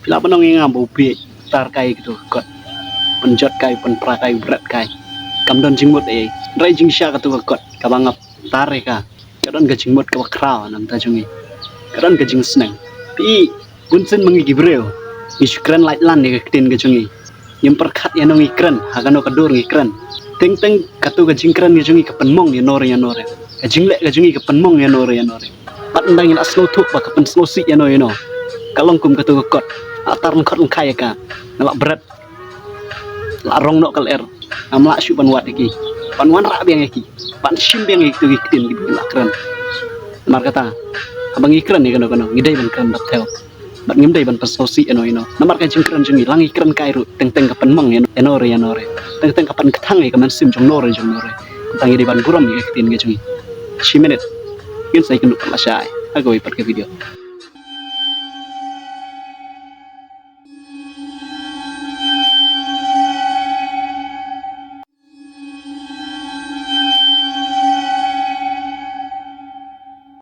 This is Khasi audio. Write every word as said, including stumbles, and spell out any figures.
Phi lah ban ong ïa nga ba u bieit tar kai kato ka kot, pynjot kai, pynpra kai, bret kai. Kam don jingmut ei. Hynrei jingshisha kato ka kot kaba nga tar ïa ka, ka don ka jingmut kaba khraw na ka bynta jong ngi. Ka don ka jingsneng. Phi, bunsien ma ngi ki briew ngi shu kren lait lan ïa ka ktien ka jong ngi. Ngim pyrkhat ïano ngi kren, ha kano ka dur ngi kren. Teng teng kato ka jingkren ka jong ngi ka pynmong ïano re ïano re. Ka jingleh ka jong ngi ka pynmong ïano re ïano re. Pat ynda ngi la sngewthuh ba ka pynsngewsih ïano ïano, ka long kum kato ka kot. La tar lyngkhot lyngkhai ïa ka, nga la bret, la rong noh ka lyer. Ngam lah shuh ban wad ïa ki, ban wanrah biang ïa ki, ban shim biang ïa kito ki ktien kiba ngi la kren. Namar kata, haba ngi kren ïa kano kano, ngi dei ban kren bad thew. Bad ngim dei ban pynsngewsih ïano ïano. Namar ka jingkren jong ngi, la ngi kren kai ruh, teng teng ka pynmong ïano, ïano re ïano re. Teng teng ka pynkthang ïa ka mynsiem jong no re jong no re. Tang ngi dei ban burom ïa ka ktien ka jong ngi. Shi minit. Ngin sa ïakynduh pat lashai ha kawei pat ka video.